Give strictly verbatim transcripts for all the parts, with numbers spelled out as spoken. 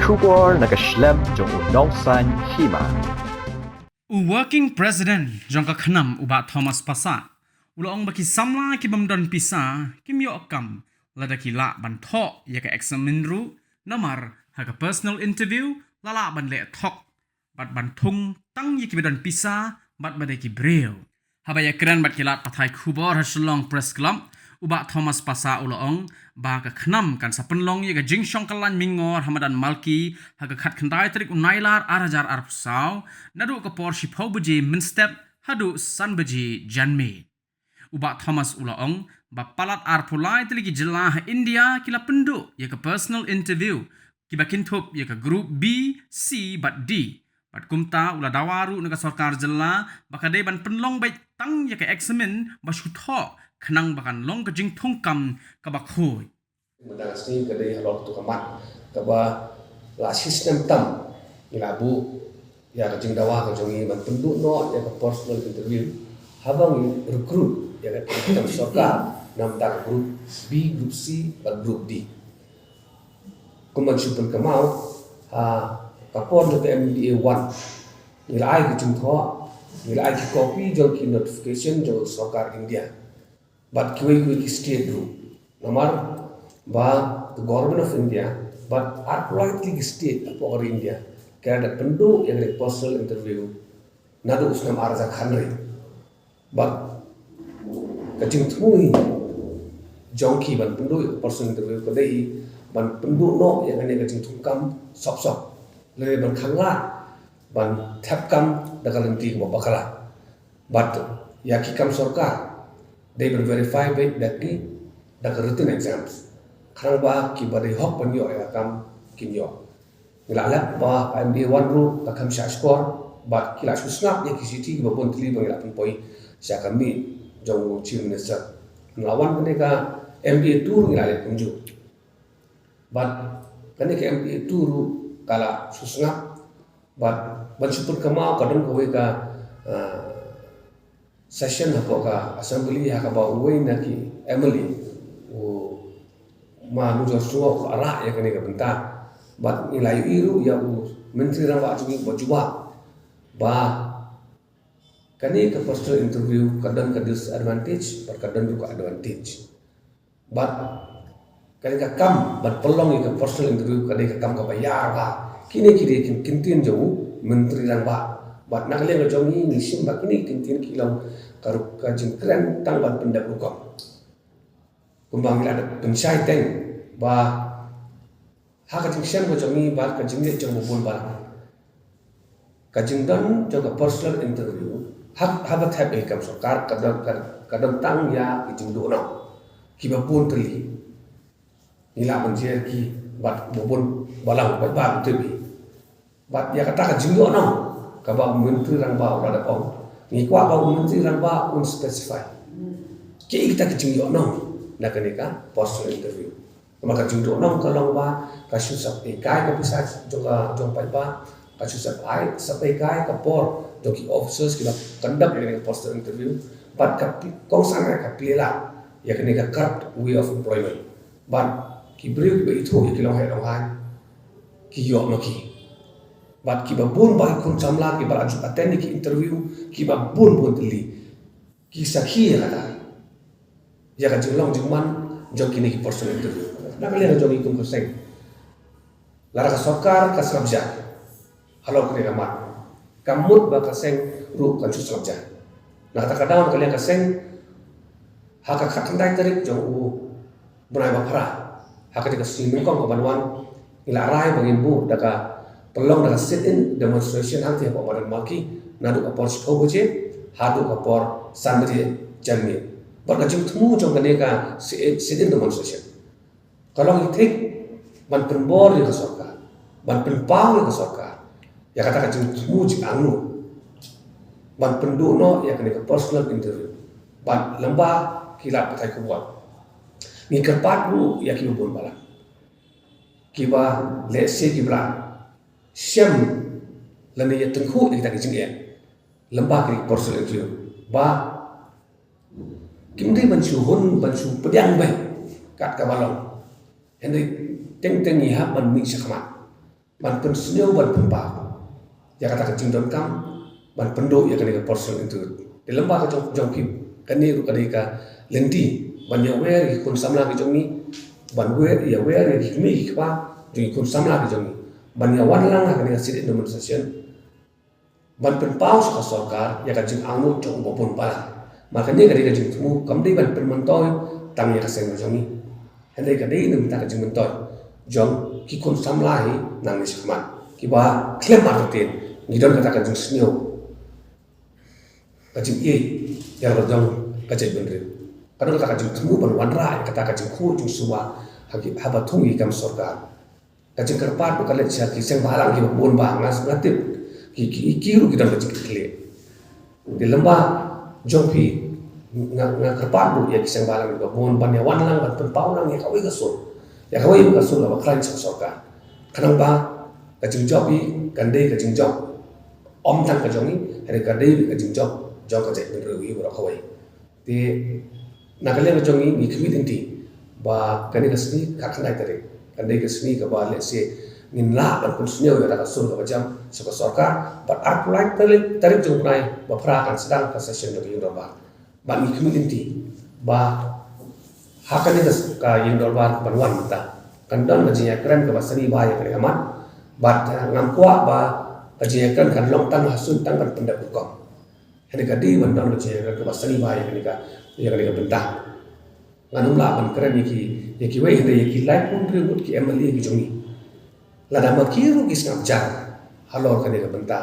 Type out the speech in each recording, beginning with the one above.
Khubor na ka shlem jong u Nongsaiñ Hima. U Working President jong ka KHNAM, u Bah Thomas Passah, u la ong ba ki samla ki bym don pisa kim ïoh kam lada ki lah ban thoh ïa ka eksamin ruh, namar ha ka personal interview la lah ban leh thok bad ban thung tang ïa kiba don pisa bad ba dei ki briew. Haba ïakren bad ki lad pathai khubor ha Shillong Press Club, u Bah Thomas Passah u la ong ba ka KHNAM kan sa pynlong ïa ka jingshong kyllain mingor ha madan Malki ha ka khatkhyndai tarik u Nailar ar hajar arphew saw, naduh ka por shiphew baje mynstep haduh san baje janmiet. U Bah Thomas u la ong ba palat arphew lai tylli ki jylla ha India ki la pynduh ïa ka personal interview kiba kynthup ïa ka group B, C bad D. Bad kumta u la dawa ruh na ka sorkar jylla ba ka dei ban pynlong beit tang ïa ka eksamin ba shu thoh khnang ba kan long ka jingthungkam kaba khuid. Mynta ka sngi ka dei halor tu ka mat kaba la shi snem tam ngi la buh ïa ka jingdawa ka jong ngi ban pynduh noh ïa ka personal interview haba ngi recruit ïa ka kam sorkar na bynta ka group B, group C bad group D. Kumba shu pynkynmaw ha ka por jong ka M D A one ngi la ai ka jingthoh, ngi la ai ki copy jong ki notification jong sorkar India bad kiwei kiwei ki state ruh. Namar ba ka Government of India bad arphew lai tylli ki state hapoh ka ri India ki la dep pynduh ïa ka personal interview naduh u snem ar hajar khathynriew. Bad ka jingthmu hi jong ki ban pynduh ïa ka personal interview ka dei hi ban pynduh noh ïa kane ka jingthungkam sop sop, lane ban khanglad ban thep kam da ka lynti kaba bakla. Bad ïa ki kam sorkar dei ban verify beit da ki, da ka written exams, khnang ba kiba dei hok ban ïoh ïa ka kam kin ïoh. Ngi la lap ba M D A one ruh ka kham shah shkor bad ki la shu sngap ïa ki shithi kiba bun tylli ba ngi la pynpoi sha ka mih jong u Chief Minister. Ngi la wan kane ka M D A two ruh ngi la leh kumjuh. Bad kane ka M D A two ruh ka la shu sngap bad ban shu pynkynmaw ka don kawei ka, ah, session hapoh ka assembly ha kaba uwei na ki M L A, u Ma Nujor Shuwa, u la rah ïa kane ka bynta. Bad ngi la ïohi ruh ïa u Myntri Rangbah jong ngi uba jubab ba kane ka personal interview ka don ka disadvantage bad ka don ruh ka advantage. Bad kane ka kam ban pynlong ïa ka personal interview ka dei ka kam kaba ïar bha. Kine ki dei ki kyntien jong u Myntri Rangbah. Bad na ka liang ka jong ngi ngi shim ba kine ki kyntien ki long ka rukom, ka jingkren tang ban pyndep rukom. Kumba ngi la dep pynshai teng ba ha ka jingshem ka jong ngi bad ka jingleh jong u bun balang, ka jingdon jong ka personal interview ha, haba thep ïa ka kam sorkar ka don, ka, ka don tang ïa ki jingduhnong kiba bun tylli. Ngi lah ban jer ki bad u bun balang bad bad u tip hi. Bad ïa kata ka jingduhnong kaba u Myntri Rangbah u la dep ong, ngi kwah ba u Myntri Rangbah un specify kiei kita ki jingduhnong na kane ka personal interview. Namar ka jingduhnong ka long ba ka shu sap ïa kai ka pisa jong ka, jong paidbah, ka shu sap ai, sap ïa kai ka por jong ki officers kiba conduct ïa kane ka personal interview. Bad ka pi-, kongsan ka plie la ïa kane ka corrupt way of employment. Bad ki briew kiba ithuh ïa ki long heh long haiñ ki ïoh noh ki. Bad kiba bun ba ki khun samla kiba la ju attend ïa ki interview kiba bun bun tylli ki sakhi ïa kata, ïa ka jinglong jingman jong kine ki personal interview. Na ka liang jong ngi kum ka seng, lada ka sorkar ka sngap jar halor kane ka mat, ka mut ba ka seng ruh kan shu sngap jar. Na kata ka daw na ka liang ka seng, ha ka khatkhyndai tarik jong u bnai ba phra, ha kane ka sngi nyngkong kaban wan, ngi la rai ba ngin buh da ka pynlong da ka sit-in demonstration hangtei hapoh madan Malki naduh ka por shiphew baje haduh ka por san baje janmiet. Bad ka jingthmu jong kane ka sit-in, sit-in demonstration ka long ïa thik ban pynbor ïa ka sorkar, ban pynpaw ïa ka sorkar ïa kata ka jingthmu jingangnud ban pynduh noh ïa kane ka personal interview. Bad lyngba ki lad pathai khubor ngi kyrpad ruh ïa kiba bun balang kiba lehse kiba la shem lane ïa tyngkhuh ïa kita ki jingeh lyngba kane ka personal interview ba kim dei ban shu hun, ban shu pdiang beit kat kaba long. Hynrei teng teng ngi hap ban mih shakhmat. ban pynsniew ban pynpaw ïa kata ka jingdonkam ban pynduh ïa kane ka personal interview. Te lem bad ka jong, jong phi, kane ruh ka dei ka lynti ban ïawer ïa ki khun samla ki jong ngi, ban wer, ïawer ïa ki kmie ki kpa jong ki khun samla ki jong ngi, ban ïawan lang ha kane ka seat nomination ban pynpaw sha ka sorkar ïa ka jingangnud jong u babun balang. Namar kane ka dei ka jingthmu, kam dei ban pynmyntoi tang ïa ka seng ka jong ngi, hynrei ka dei na ka bynta ka jingmyntoi jong ki khun samla hi nangne shakhmat, kiba khlem artatien ngi don kata ka jingsniew, ka jingïeit ïa la ka jong ka jaitbynriew. Ka don kata ka jingthmu ban wanrah ïa kata ka jingkhuid jingsuba ha ki, haba thung ïa ki kam sorkar. Ka jingkyrpad ruh ka leit sha ki seng bhalang kiba bun ba nga, nga tip ki, ki, ki ruh ki don ka jingkitkhlieh. Te lem bad jong phi, nga, nga kyrpad ruh ïa ki seng bhalang kiba bun ban ïawan lang ban pynpaw lang ïa kawei ka sur, ïa kawei ka sur kaba khlaiñ sha ka sorkar. Khnang ba ka jingjop hi kan dei ka jingjop ym tang ka jong ngi, hynrei ka dei ka jingjop jong ka jaitbynriew hi baroh kawei. Te na ka liang ka jong ngi, ngi khmih lynti ba kane ka sngi khatkhyndai tarik kan dei ka sngi kaba lehse ngin lah ban pynsniew ïa kata ka sur kaba jam sha ka sorkar, bad arphew lai tarik, tarik jong u bnai ba phra kan sdang ka session jong ka ïing dorbar. Bad ngi khmih lynti ba ha kane ka, ka ïing dorbar ban wan mynta kan don ka jingïakren kaba sani bha ïa kane ka mat, bad, eh, ngam kwah ba ka jingïakren kan long tang ha suiñ tang ban pyndep rukom. Hynrei ka dei ban don ka jingïakren kaba sani bha ïa kane ka, ïa kane ka bynta. Ngan ym lah ban kren ïa ki, ïa kiwei, hynrei ïa ki laiphew hynriew ngut ki M L A ki jong ngi, lada ma ki ruh ki sngap jar halor kane ka bynta,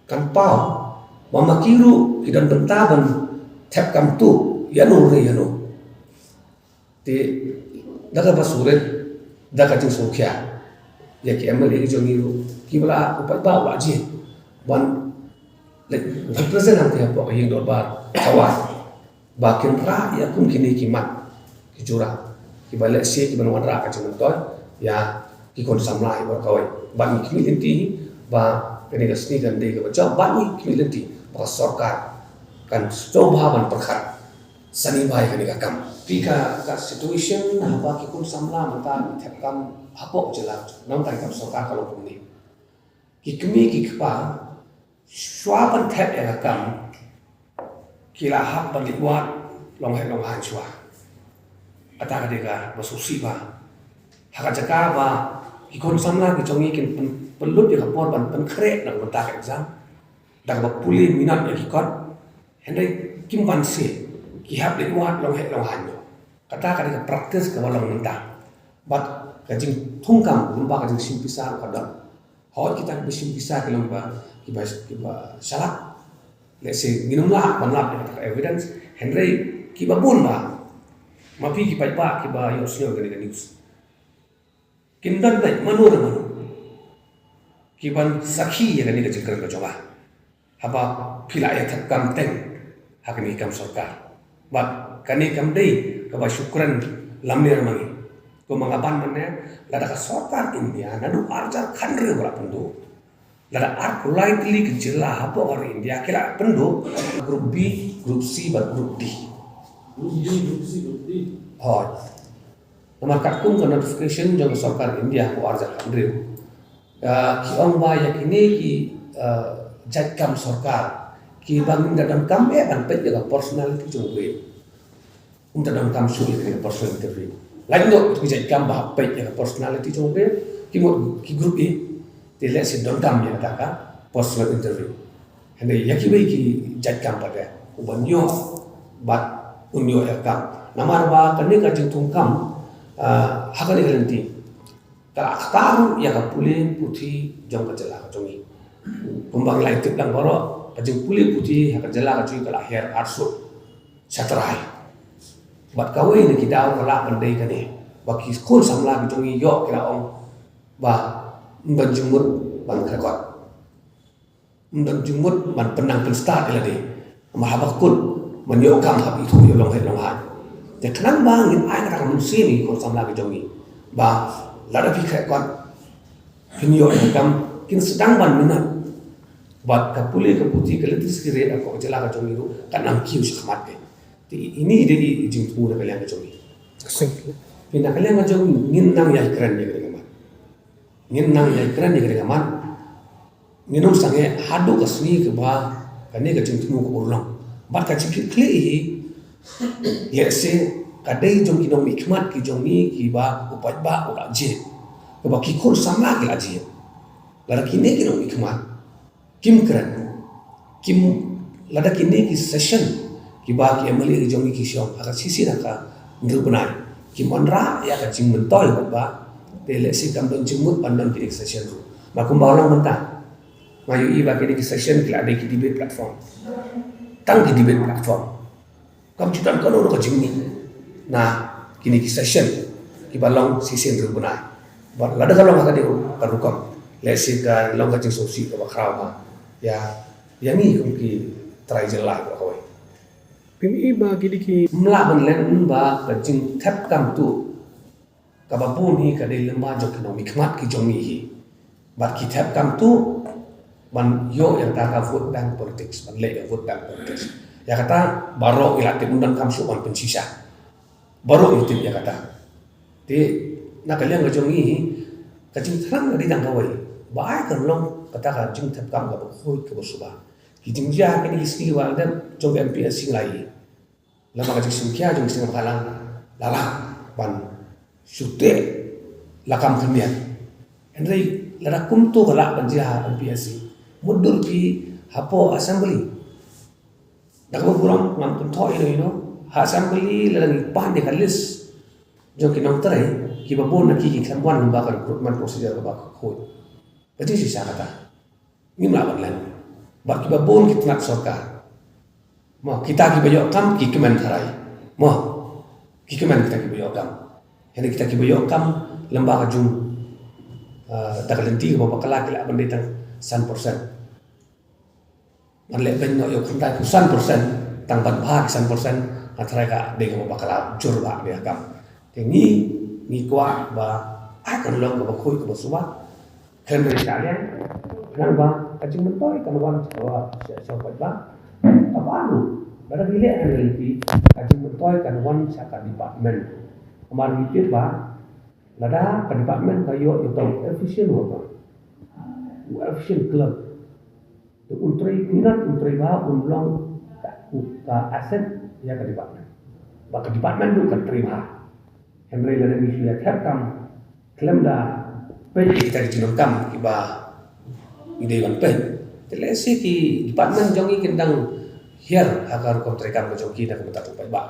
kan paw ba ma ki ruh ki don bynta ban thep kam tuh ïano re ïano. Te da kaba shu rit, da ka jingsngewkhia, ïa ki M L A ki jong ngi ruh kiba la u paidbah u la jied ban, like, represent hangtei hapoh ka ïing dorbar Jowai, ba kin rah ïa kum kine ki mat ki jura kiba lehse ki ban wanrah ka jingmyntoi ïa ki khun samla hi baroh kawei. Bad ngi khmih lynti ba kane ka sngi kan dei kaba jop, bad ngi khmih lynti ba ka sorkar kan sngewbha ban pyrkhat sani bha ïa kane ka kam. Phi, ka, ka situation haba ki khun samla mynta ki thep kam hapoh jylla, na ka bynta ka sorkar ka long kumne. Ki kmie ki kpa, shwa ban thep ïa ka kam, ki la hap ban leit wad long heh long haiñ shwa. Kata ka dei kaba sngewsih bha. Ha ka jaka ba ki khun samla ki jong ngi kin pyn-, pynlut ïa ka por ban pynkhreh na ka bynta ka exam, da kaba pule minot ïa ki kot, hynrei kim banse, ki hap leit wad long heh long haiñ noh. Kata ka dei ka practice kaba long mynta. Bad ka jingthung kam lyngba ka jingshim pisa ruh ka don. Hooid, kita kiba shim pisa ki long kiba, kiba, kiba shalak. Lehse ngin ym lah ban lap ïa kata ka evidence, hynrei kiba bun bah, ma phi ki paidbah kiba ïohsngew ïa kane ka news, kin don beit mano re mano ki ban sakhi ïa kane ka jingkren ka jong nga. Haba phi la ïa thep kam teng ha kane ka kam sorkar, bad kane kam dei kaba shu kren lamler ma ngi. Kumba nga ban mynne, lada ka sorkar India naduh ar hajar khathynriew ba la pynduh, lada arphew lai tylli ki jylla hapoh ka ri India ki la pynduh Group B, Group C bad Group D. Group B, Group C, Group D. Hooid. Namar katkum ka notification jong ka sorkar India hapoh ar hajar khathynriew, ah, ki ong ba ïa kine ki, ah, jait kam sorkar kiba ngim da donkam eh ban peit ïa ka personality jong u briew. Ym da donkam shuh ïa ka personal interview. Lait noh ki jait kam ba hap peit ïa ka personality jong u briew, ki mut ki Group A, te lehse donkam ïa kata ka personal interview. Hynrei ïa kiwei ki jait kam pat, eh, uban ïoh bad un ïoh ïa ka kam. Namar ba kane ka jingthung kam, ah, ha kane ka lynti ka la ktah ruh ïa ka pule puthi jong ka jylla ka jong ngi. Kumba ngi la ïa tip lang baroh, ka jingpule puthi ha ka jylla ka jong ngi ka la hiar arsut sha trai. Bad kawei na ki daw ka lah ban dei kane, ba ki khun samla ki jong ngi ïoh ki la ong ba ym don jingmut ban kyrkhu, ym don jingmut ban pynnang pynstad ïa lade. Namar haba kut ban ïoh kam hap ithuh ïa long heh long haiñ. Te khnang ba ngin ai kata ka mynsiem ïa ki khun samla ki jong ngi ba lada phi kyrkhu, phin ïoh ïa ka kam, kin sdang ban minot. Bad ka pule ka puthi, ka literacy rate hapoh ka jylla ka jong ngi ruh kan nang kiew shakhmat eh. Te ine i dei i jingthmu na ka liang ka jong ngi. Sing. Phi, na ka liang ka jong ngi, ngin nang ïakren ïa kane ka mat. Ngin nang ïai kren ïa kane ka mat. Ngin ym sangeh haduh ka sngi kaba kane ka jingthmu ka urlong. Bad ka jingkitkhlieh hi, lehse ka dei jong ki nongmihkhmat ki jong ngi kiba u paidbah u la jied, kaba ki khun samla ki la jied. Lada kine ki nongmihkhmat kim kren, kim, lada kine ki session kiba ki M L A ki jong ngi ki shong ha ka shisien ha ka hynriew bnai, kim wanrah ïa ka jingmyntoi bad ba, te lehse kam don jingmut ban don kine ki session ruh. Ba kumba long mynta, nga ïohi ba kine ki session ki la dei ki debate platform. Tang ki debate platform. Kam ju don kano kano ka jingmih na kine ki session kiba long shisien hynriew bnai. Bad lada ka long ha kane ka rukom, lehse ka long ka jingsngewsih kaba khraw ba ïa, ïa ngi kum ki trai jylla baroh kawei. Phi i ba kine ki, ym lah ban len ba ka jingthep kam tuh kaba bun hi ka dei lyngba jong ki nongmihkhmat ki jong ngi hi. Bad ki thep kam tuh ban ïoh ïa kata ka vote bank politics, ban leh ïa vote bank politics. Ïa kata baroh ngi la tip, ym donkam shuh ban pynshisha. Baroh ngi tip ïa kata. Te na ka liang ka jong ngi hi, ka jingthrang ka dei tang kawei, ba ai kan long kata ka jingthep kam kaba khuid kaba suba. Ki jingjia kine ki sngi ba la dep jong ka M P S C ngi la ïohi. Lada ka jingsngewkhia jong ki seng bhalang, la lah ban shu teh lakam khyndiat. Hynrei lada kumto ka lah ban jia ha M P S C, mutdur phi hapoh Assembly. Da kaba burom ngam kynthoh ïano ïano, ha Assembly lada ngi pan ïa ka list jong ki nongtrei, kiba bun na ki ki khlem wan lyngba ka recruitment procedure kaba khuid. Ka jingshisha kata. Ngim lah ban len. Bad kiba bun ki tnat sorkar, mo, kita kiba ïoh kam ki kmen tharai. Mo, ki kmen kita kiba ïoh kam. Hynrei kita kiba ïoh kam lyngba ka jong, eh, da ka lynti kaba bakla ki lah ban dei tang san percent. Ngan leh beiñ noh ïa u khyndai phew san percent, tang ban bha ki san percent, nga tharai ka dei kaba bakla jur ba dei kam. Te ngi, ngi kwah ba ai kan long kaba khuid kaba suba. Khlem da shah liang, khnang ba ka jingmyntoi kan wan sha, sha, sha paidbah. Kaba ar ruh, lada ngi leh kane ka lynti, ka jingmyntoi kan wan sha ka department. Namar ngi tip ba lada ka department ka ïoh ïa uta u efficient worker, u efficient clerk, te un trei minot, un trei bha, un long ka, ka asset ïa ka department. Ba ka department ruh kan trei bha. Hynrei lada ngi shu ïa thep kam khlem da peit ïa kita ki jingdonkam kiba ngi dei ban peit, te lehse ki department jong ngi kin dang hiar ha ka rukom treikam ka jong ki na ka bynta u paidbah.